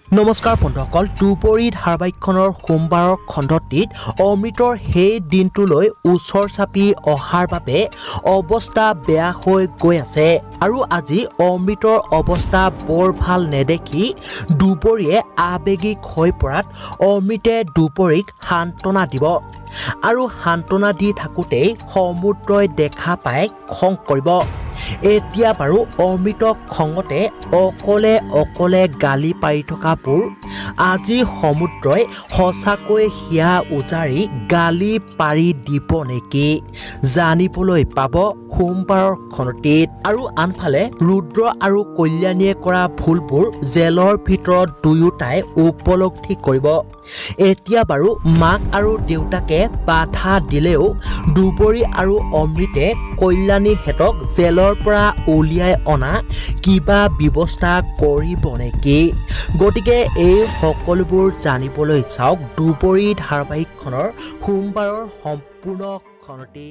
নমস্কাৰ বন্ধুসকল, দুবৰি ধাৰাবাহিকখনৰ সোমবাৰৰ খণ্ডটিত অমৃতৰ সেই দিনটোলৈ ওচৰ চাপি অহাৰ বাবে অৱস্থা বেয়া হৈ গৈ আছে আৰু আজি অমৃতৰ অৱস্থা বৰ ভাল নেদেখি দুবৰীয়ে আৱেগিক হৈ পৰাত অমৃতে দুবৰীক সান্তনা দিব আৰু সান্তনা দি থাকোঁতেই সমুদ্ৰই দেখা পাই খং কৰিব। এতিয়া বাৰু অমৃতক খঙতে অকলে অকলে গালি পাৰি থকাবোৰ আজি সমুদ্ৰই সঁচাকৈ হিয়া উজাৰি গালি পাৰি দিব নেকি, জানিবলৈ পাব সোমবাৰৰ খণ্ডটিত। আৰু আনফালে ৰুদ্ৰ আৰু কল্যাণীয়ে কৰা ভুলবোৰ জেলৰ ভিতৰত দুয়োটাই উপলব্ধি কৰিব। এতিয়া বাৰু মাক আৰু দেউতাকে বাধা দিলেও দুবৰী আৰু অমৃতে কল্যাণীহঁতক জেলৰ পৰা উলিয়াই অনা কিবা ব্যৱস্থা কৰিব নেকি? গতিকে এই সকলোবোৰ জানিবলৈ চাওক দুবৰী ধাৰাবাহিকখনৰ সোমবাৰৰ সম্পূৰ্ণ খণ্ডটি।